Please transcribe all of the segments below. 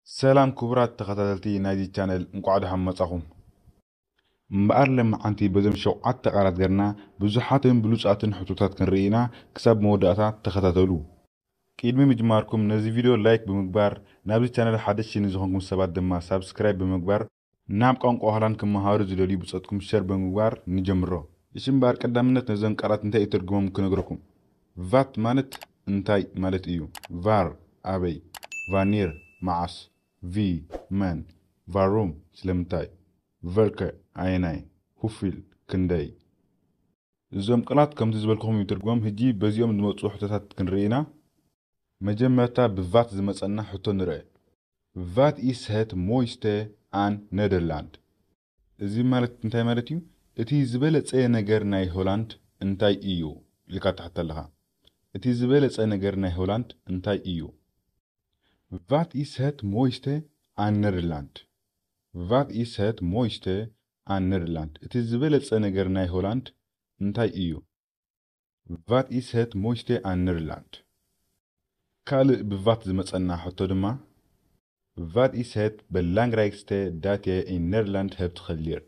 ሰላም ክቡራት ተኸታተልቲ ናይዚ ቻነል፣ እንቋዕ ደሓን መጻኹም። እምበኣር ለማዓንቲ በዞም ሸውዓተ ቃላት ገርና ብዙሓትን ብሉጻትን ሕቶታት ክንርኢ ኢና። ክሳብ መወዳእታ ተኸታተሉ። ቅድሚ ምጅማርኩም ነዚ ቪድዮ ላይክ ብምግባር፣ ናብዚ ቻነል ሓደሽቲ ንዝኾንኩም ሰባት ድማ ሳብስክራይብ ብምግባር፣ ናብ ቋንቋ ሆላንድ ክመሃሩ ዝደልዩ ብጾትኩም ሸር ብምግባር ንጀምሮ። እሺ እምበኣር ቀዳምነት ነዞም ቃላት እንታይ እዩ ትርጉሞም ክነግረኩም። ቫት ማለት እንታይ ማለት እዩ። ቫር ኣበይ፣ ቫኒር መዓስ፣ ቪ መን፣ ቫሩም ስለምንታይ፣ ቨልከ ኣየናይ፣ ሁፊል ክንደይ። እዞም ቃላት ከምዚ ዝበልኩኹም እዩ ትርጉሞም። ሕጂ በዚኦም ዝመፁ ሕቶታት ክንርኢ ኢና። መጀመርታ ብቫት ዝመፀና ሕቶ ንርአ። ቫት ኢስ ሄት ሞይስተ ኣን ነደርላንድ? እዚ ማለት እንታይ ማለት እዩ? እቲ ዝበለጸ ነገር ናይ ሆላንድ እንታይ እዩ ኢልካ ትሓቶ ኣለኻ። እቲ ዝበለጸ ነገር ናይ ሆላንድ እንታይ እዩ? ቫት ኢስ ሄት ሞይስተ ኣን ነደርላንድ? ቫት ኢስ ሄት ሞይስተ ኣን ነደርላንድ? እቲ ዝበለጸ ነገር ናይ ሆላንድ እንታይ እዩ? ቫት ኢስ ሄት ሞይስተ ኣን ነደርላንድ? ካልእ ብቫት ዝመጸና ሕቶ ድማ፣ ቫት ኢስ ሄት በላንግራይክስተ ዳት የ ኢን ነደርላንድ ሄብት ኸሊር?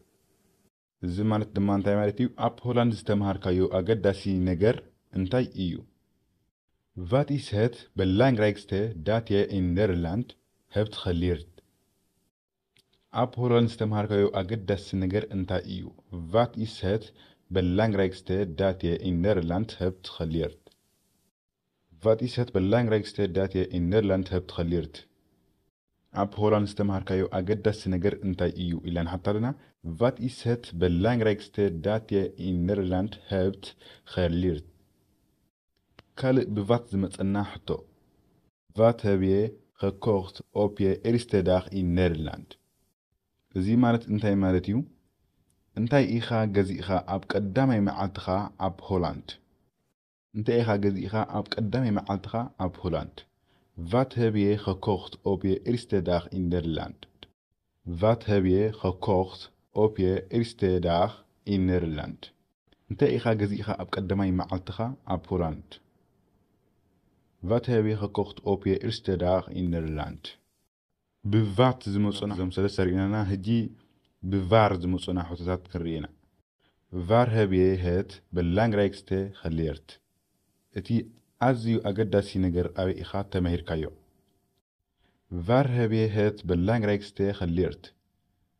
እዚ ማለት ድማ እንታይ ማለት እዩ? ኣብ ሆላንድ ዝተምሃርካዮ ኣገዳሲ ነገር እንታይ እዩ? ቫት ኢስ ሄት በላንግራይክስተ ዳት የ ኢን ነደርላንድ ሄብት ኸሊርት? ኣብ ሆላንድ ዝተምሃርካዮ ኣገዳሲ ነገር እንታይ እዩ? ቫት ኢስ ሄት በላንግራይክስተ ዳት የ ኢን ነደርላንድ ሄብት ኸሊርት? ቫት ኢስ ሄት በላንግራይክስተ ዳት የ ኢን ነደርላንድ ሄብት ኸሊርት? ኣብ ሆላንድ ዝተምሃርካዮ ኣገዳሲ ነገር እንታይ እዩ ኢልና ንሓታ ኣለና። ቫት ኢስ ሄት በላንግራይክስተ ዳት የ ኢን ነደርላንድ ሄብት ኸሊርት? ካልእ ብቫት ዝመጸና ሕቶ። ቫት ሄብ የ ኸኮኽት ኦፕ የ ኤሪስተ ዳግ ኢን ነደርላንድ? እዚ ማለት እንታይ ማለት እዩ? እንታይ ኢኻ ገዚእኻ ኣብ ቀዳማይ መዓልትኻ ኣብ ሆላንድ? እንታይ ኢኻ ገዚእኻ ኣብ ቀዳማይ መዓልትኻ ኣብ ሆላንድ? ቫት ሄብ የ ኸኮኽት ኦፕ የ ኤሪስተ ዳግ ኢን ነደርላንድ? ቫት ሄብ የ ኸኮኽት ኦፕ የ ኤሪስተ ዳግ ኢን ነደርላንድ? እንታይ ኢኻ ገዚእኻ ኣብ ቀዳማይ መዓልትኻ ኣብ ሆላንድ? ቫት ሄብ የ ኸኮኽት ኦፕ የ ኤሪስተ ዳግ ኢን ነደርላንድ? ብቫት ዝመጹና እዞም ሰለስተ ርኢናና፣ ሕጂ ብቫር ዝመጹና ሕቶታት ክንርኢ ኢና። ቫር ሄብ የ ሄት በላንግራይክስተ ኸሊርት? እቲ ኣዝዩ ኣገዳሲ ነገር ኣበይ ኢኻ ተማሂርካዮ? ቫር ሄብ የ ሄት በላንግራይክስተ ኸሊርት?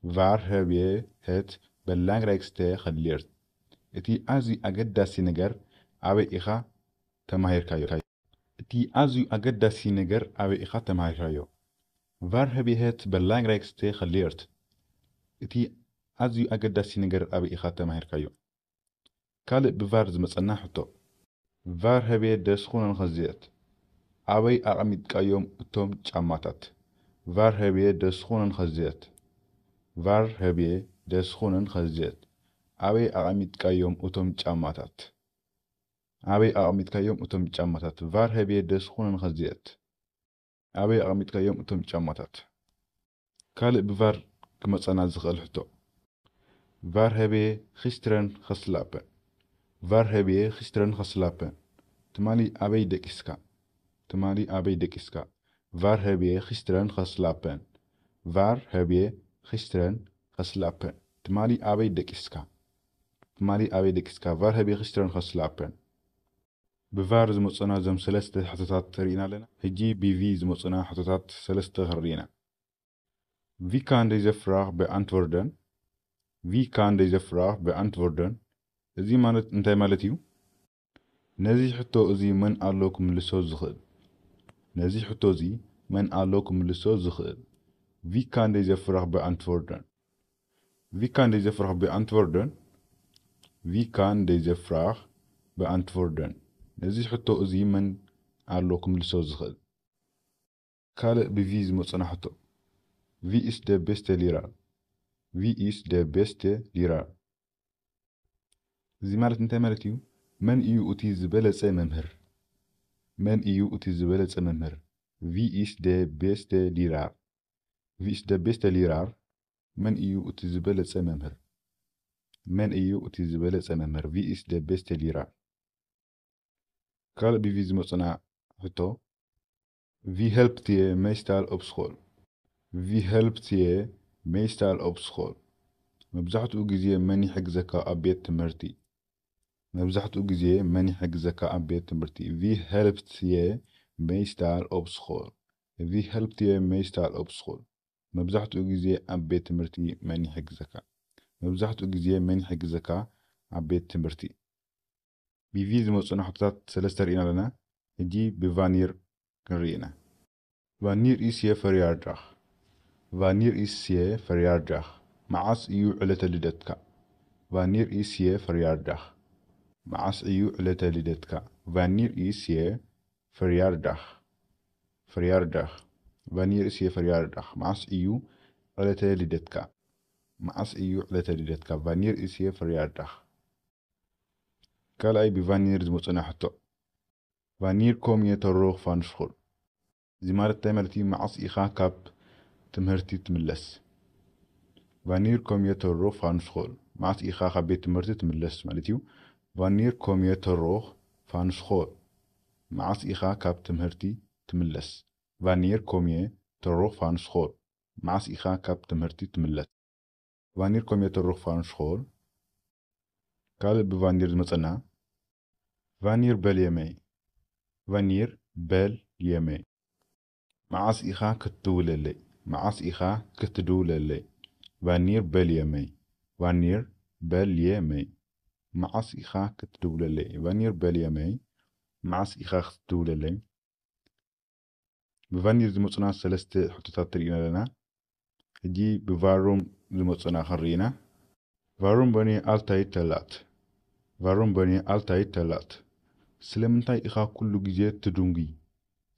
ቫር ሄብ የ ሄት በላንግራይክስተ ኸሊርት? እቲ ኣዝዩ ኣገዳሲ ነገር ኣበይ ኢኻ ተማሂርካዮ? እቲ ኣዝዩ ኣገዳሲ ነገር ኣበይ ኢኻ ተማሂርካዮ? ቫር ሄብ የ ሄት በላንግራይክስተ ኸሊርት? እቲ ኣዝዩ ኣገዳሲ ነገር ኣበይ ኢኻ ተማሂርካዮ? ካልእ ብቫር ዝመጸና ሕቶ። ቫር ሄብ የ ደ ስኹነን ኸዜት? ኣበይ ኣቐሚጥካዮም እቶም ጫማታት? ቫር ሄብ የ ደ ስኹነን ኸዜት? ቫር ሄብ የ ደ ስኹነን ኸዜት? ኣበይ ኣቐሚጥካዮም እቶም ጫማታት? ኣበይ ኣቐሚጥካዮም እቶም ጫማታት? ቫር ሄብ የ ደ ስኹነን ኸዜት? ኣበይ ኣቐሚጥካዮም እቶም ጫማታት? ካልእ ብቫር ክመጸና ዝኽእል ሕቶ። ቫር ሄብ የ ኺስትረን ኸስላፐን? ቫር ሄብ የ ኺስትረን ኸስላፐን? ትማሊ ኣበይ ደቂስካ? ትማሊ ኣበይ ደቂስካ? ቫር ሄብ የ ኺስትረን ኸስላፐን? ቫር ሄብ የ ኺስትረን ኸስላፐን? ትማሊ ኣበይ ደቂስካ? ትማሊ ኣበይ ደቂስካ? ቫር ሄብ የ ኺስትረን ኸስላፐን? ብቫር ዝመጹና እዞም ሰለስተ ሕቶታት ርኢና ኣለና። ሕጂ ብቪ ዝመጹና ሕቶታት ሰለስተ ክንርኢ ኢና። ቪ ካን ዴዘ ፍራግ በኣንትወርደን? ቪ ካን ዴዘ ፍራግ በኣንትወርደን? እዚ ማለት እንታይ ማለት እዩ? ነዚ ሕቶ እዚ መን ኣሎ ክምልሶ ዝኽእል? ነዚ ሕቶ እዚ መን ኣሎ ክምልሶ ዝኽእል? ቪ ካን ዴዘ ፍራግ በኣንትወርደን? ቪ ካን ዴዘ ፍራግ በኣንትወርደን? ቪ ካን ዴዘ ፍራግ በኣንትወርደን? ነዚ ሕቶ እዚ መን ኣሎ ክምልሶ ዝኽእል? ካልእ ብቪ ዝመጹና ሕቶ። ቪ ኢስ ደ ቤስተ ሊራር? ቪ ኢስ ደ ቤስተ ሊራር? እዚ ማለት እንታይ ማለት እዩ? መን እዩ እቲ ዝበለጸ መምህር? መን እዩ እቲ ዝበለጸ መምህር? ቪ ኢስ ደ ቤስተ ሊራር? ቪ ኢስ ደ ቤስተ ሊራር? መን እዩ እቲ ዝበለጸ መምህር? መን እዩ እቲ ዝበለጸ መምህር? ቪ ኢስ ደ ቤስተ ሊራር? ካልእ ብቪ ዝመጹና ሕቶ። ቪ ሄልፕት የ ሜስታል ኦፕ ስኮል? Vi hjælper dig meestal op school. መብዛሕትኡ ግዜ መን ይሕግዘካ ኣብ ቤት ትምህርቲ? መብዛሕትኡ ግዜ መን ይሕግዘካ ኣብ ቤት ትምህርቲ? Vi hjælper dig meestal op school. Vi hjælper dig meestal op school. መብዛሕትኡ ግዜ ኣብ ቤት ትምህርቲ መን ይሕግዘካ? መብዛሕትኡ ግዜ መን ይሕግዘካ ኣብ ቤት ትምህርቲ? ብቪ ዝመፁና ሕቶታት ሰለስተ ርኢና ኣለና። ሕጂ ብቫኒር ክንርኢ ኢና። Wanneer is je verjaardag? Wanneer is je verjaardag? መዓስ እዩ ዕለተ ልደትካ? Wanneer is je verjaardag? መዓስ እዩ ዕለተ ልደትካ? Wanneer is je verjaardag? Verjaardag. Wanneer is je verjaardag? መዓስ እዩ ዕለተ ልደትካ? መዓስ እዩ ዕለተ ልደትካ? Wanneer is je verjaardag? ካልኣይ ብቫኒር ዝመፁና ሕቶ። Wanneer kom je terug van school? እዚ ማለት እንታይ ማለት እዩ? መዓስ ኢኻ ካብ ትምህርቲ ትምለስ? Wanneer kom je terug van school? መዓስ ኢኻ ካብ ቤት ትምህርቲ ትምለስ ማለት እዩ። Wanneer kom je terug van school? መዓስ ኢኻ ካብ ትምህርቲ ትምለስ? Wanneer kom je terug van school? መዓስ ኢኻ ካብ ትምህርቲ ትምለስ? Wanneer kom je terug van school? ካልእ ብቫኒር ዝመፀና። Wanneer bel je mij? Wanneer bel je mij? መዓስ ኢኻ ክትድውለለይ? መዓስ ኢኻ ክትድውለለይ? Wanneer bel je mij? Wanneer bel je mij? መዓስ ኢኻ ክትድውለለይ? Wanneer bel je mij? መዓስ ኢኻ ክትድውለለይ? ብቫኒር ዝመፁና ሰለስተ ሕቶታት ትርኢና ኣለና። ሕጂ ብቫሩም ዝመፁና ክንርኢ ኢና። Waarom ben je altijd te laat? Waarom ben je altijd te laat? ስለምንታይ ኢኻ ኩሉ ግዜ ትድንጉይ?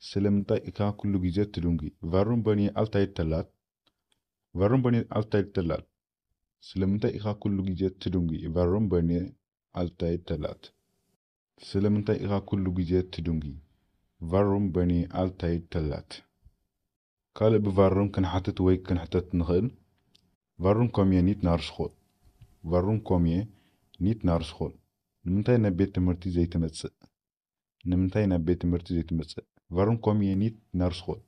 ስለምንታይ ኢኻ ኩሉ ግዜ ትድንጉይ? Waarom ben je altijd te laat? Waarom ben je altijd te laat? ስለምንታይ ኢኻ ኩሉ ግዜ ትድንጉይ? Waarom ben je altijd te laat? ስለምንታይ ኢኻ ኩሉ ግዜ ትድንጉይ? Waarom ben je altijd te laat? ካልእ ብቫሩም ክንሓትት ወይ ክንሕተት ንኽእል። Waarom kom je niet naar school? Waarom kom je niet naar school? ንምንታይ ናብ ቤት ትምህርቲ ዘይትመጽእ? ንምንታይ ናብ ቤት ትምህርቲ ዘይትመጽእ? Waarom kom je niet naar school?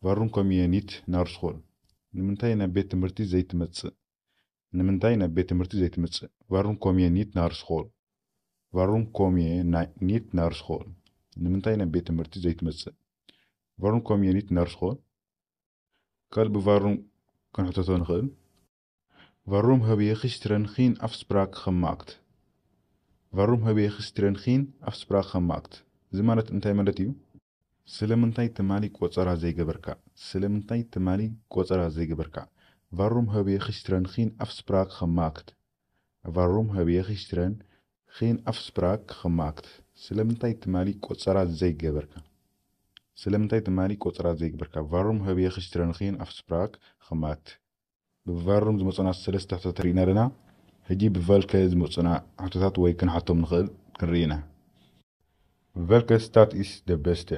Waarom kom je niet naar school? ንምንታይ ናብ ቤት ትምህርቲ ዘይትመጽእ? ንምንታይ ናብ ቤት ትምህርቲ ዘይትመጽእ? Waarom kom je niet naar school? Waarom kom je na- niet naar school? ንምንታይ ናብ ቤት ትምህርቲ ዘይትመጽእ? Waarom kom je niet naar school? ካልእ ብቫሩም ክንሕተቶ ንኽእል። Waarom heb je gisteren geen afspraak gemaakt? Waarom heb je gisteren geen afspraak gemaakt? እዚ ማለት እንታይ ማለት እዩ? ስለምንታይ ትማሊ ቆጸራ ዘይገበርካ? ስለምንታይ ትማሊ ቆጸራ ዘይገበርካ? Waarom heb je gisteren geen afspraak gemaakt? Waarom heb je gisteren geen afspraak gemaakt? ስለምንታይ ትማሊ ቆጸራ ዘይገበርካ? ስለምንታይ ትማሊ ቆጸራ ዘይገበርካ? Waarom heb je gisteren geen afspraak gemaakt? ብቫሩም ዝመፁና ሰለስተ ሕቶታት ርኢና ኣለና። ሕጂ ብቨልከ ዝመፁና ሕቶታት ወይ ክንሓቶም ንኽእል ክንርኢ ኢና። Welke stad is de beste?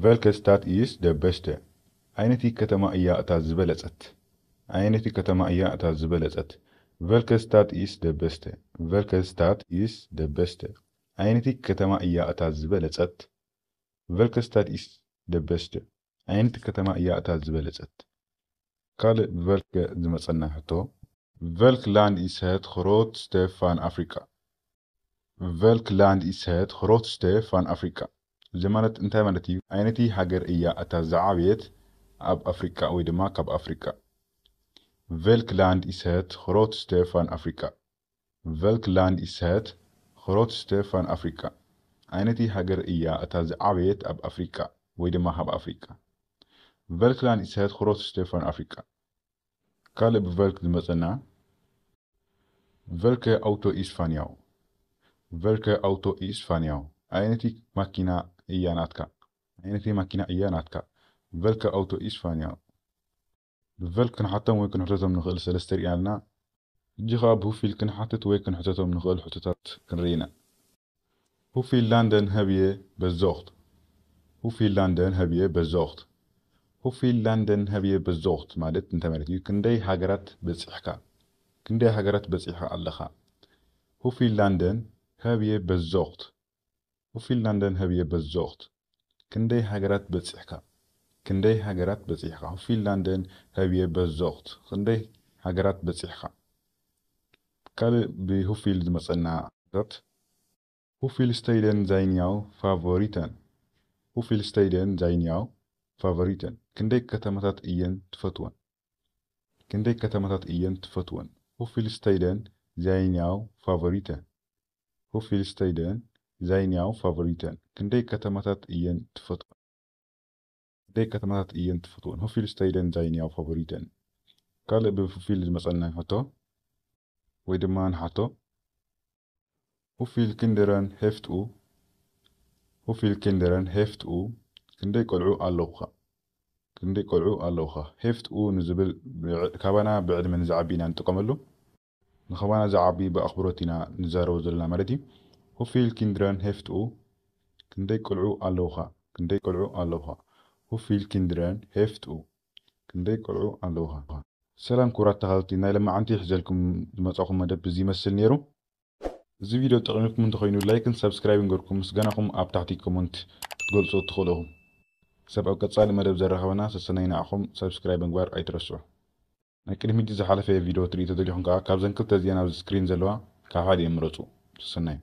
Welke stad is de beste? ኣየነይቲ ከተማ እያ እታ ዝበለጸት? ኣየነይቲ ከተማ እያ እታ ዝበለጸት? Welke stad is de beste? Welke stad is de beste? ኣየነይቲ ከተማ እያ እታ ዝበለጸት? Welke stad is de beste? ኣየነይቲ ከተማ እያ እታ ዝበለጸት? ካልእ ብቨልከ ዝመጸና ሕቶ። Welk land is het grootste van Afrika? Welk land is het grootste van Afrika? እዚ ማለት እንታይ ማለት እዩ? ኣየነይቲ ሃገር እያ እታ ዝዓበየት ኣብ ኣፍሪቃ ወይ ድማ ካብ ኣፍሪቃ? Welk land is het grootste van Afrika? Welk land is het grootste van Afrika? ኣየነይቲ ሃገር እያ እታ ዝዓበየት ኣብ ኣፍሪቃ ወይ ድማ ካብ ኣፍሪቃ? Welk land is het grootste van Afrika? ካልእ ብቨልክ ዝመጸና። Welke auto is van jou? Welke auto is van jou? ኣየነይቲ ማኪና እያ ናትካ? ኣየነይቲ ማኪና እያ ናትካ? Welke auto is van jou? ብቨልክ ክንሓቶም ወይ ክንሕተቶም ንኽእል ሰለስተ ርኢና ኣለና። ሕጂ ኸኣ ብሁፊል ክንሓትት ወይ ክንሕተቶም ንኽእል ሕቶታት ክንርኢ ኢና። Hoeveel landen heb je bezocht? Hoeveel landen heb je bezocht? Hoeveel landen heb je bezocht ማለት እንታይ ማለት እዩ? ክንደይ ሃገራት በጺሕካ? ክንደይ ሃገራት በጺሕካ ኣለኻ? Hoeveel landen heb je bezocht? Hoeveel landen heb je bezocht? ክንደይ ሃገራት በጺሕካ? ክንደይ ሃገራት በጺሕካ? Hur viele Länder har du besökt? ክንደይ ሃገራት በጺሕካ? ካልእ ብ hur viele ዝመጸና ታት Hur viele Städer sind deine Favoriten? Hur viele Städer sind deine Favoriten? ክንደይ ከተማታት እየን ትፈትወን? ክንደይ ከተማታት እየን ትፈትወን? Hur viele Städer sind deine Favoriten? Hur viele Städer sind deine Favoriten? ክንደይ ከተማታት እየን ትፈትወን? ክንደይ ከተማታት እየን ትፈትወን? Hur viele Städer sind deine Favoriten? ካልእ ብ hur viele ዝመጸና ሕቶ ወይ ድማ ንሓቶ Hur viele Kinder hast du? Hur viele Kinder hast du? ክንደይ ቆልዑ ኣለውኻ? ክንደይ ቆልዑ ኣለውኻ? Hast du ንዝብል ብዕ- ካባና ብዕድመ ንዝዓቢ ኢና ንጥቀመሉ። ንኻባና ዝዓቢ ብኣኽብሮት ኢና ንዛረቦ ዘለና ማለት እዩ። Hur viele Kinder hast du? ክንደይ ቆልዑ ኣለውኻ? ክንደይ ቆልዑ ኣለውኻ? Hur viele Kinder hast du? ክንደይ ቆልዑ ኣለውኻ? ሰላም ክቡራት ተኸታተልቲ፣ ናይ ለማዓንቲ ሒዘልኩም ዝመጻኹም መደብ እዚ ይመስል ነይሩ። እዚ ቪድዮ ጠቒምኩም እንተኾይኑ ላይክን ሰብስክራይብን ገርኩም ምስጋናኹም ኣብ ታሕቲ ኮመንት ክትገልጹ ትኽእሉ ኢኹም። ክሳብ ኣብ ቀጻሊ መደብ ዘራኸበና ሰሰናይ ንዓኹም ሰብስክራይብ ምግባር ኣይትረስዑ። ናይ ቅድሚት ዝሓለፈ ቪድዮ ትርኢ ተደሊኹም ከኣ ካብዘን ክልተ እዚኣን ኣብዚ ስክሪን ዘለዋ ካብ ሓደ እዮም ምረጹ። ሰሰናዩ።